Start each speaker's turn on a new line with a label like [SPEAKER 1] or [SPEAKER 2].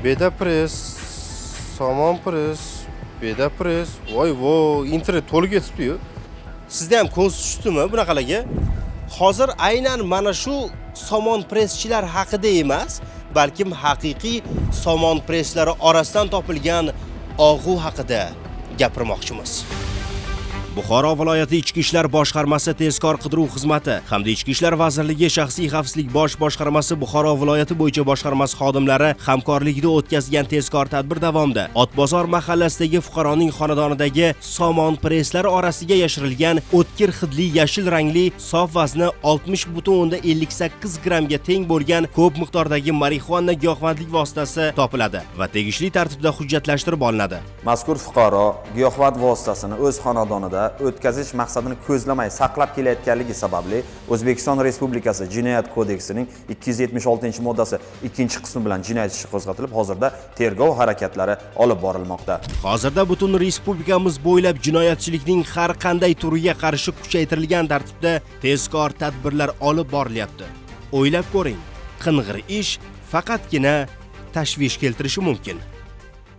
[SPEAKER 1] Beda press, somon press, beda press. Voy vo, internet to'lib ketibdi-yu. Sizda ham ko'z tushdimi bunaqalarga? Hozir aynan mana shu somon presschilar haqida emas, balkim haqiqiy somon presslari orasidan topilgan og'u haqida gapirmoqchimiz. Buxoro viloyati Ichki ishlar boshqarmasi tezkor qidiruv xizmati hamda Ichki ishlar vazirligi shaxsiy xavfsizlik bosh boshqarmasi Buxoro viloyati bo'yicha boshqarmasi xodimlari hamkorligida o'tkazilgan tezkor tadbir davomida Otbozor mahallasidagi fuqaroning xonadonidagi somon presslari orasiga yashirilgan o'tkir hidli yashil rangli sof vazni 60,58 grammga teng bo'lgan ko'p miqdordagi marixuana giyohvandlik vositasi topiladi va tegishli tartibda hujjatlashtirib olinadi.
[SPEAKER 2] Mazkur fuqaro giyohvand vositasini o'z xonadonida o'tkazish maqsadini ko'zlamay saqlab kelayotganligi sababli O'zbekiston Respublikasi Jinoyat kodeksining 276-moddasi 2-qismi bilan jinoyat ishi qo'zg'atilib, hozirda tergov harakatlari olib borilmoqda.
[SPEAKER 1] Hozirda butun respublikamiz bo'ylab jinoyatchilikning har qanday turiga qarshi kuchaytirilgan tartibda tezkor tadbirlar olib borilyapti. O'ylab ko'ring, qing'ir ish faqatgina tashvish keltirishi mumkin.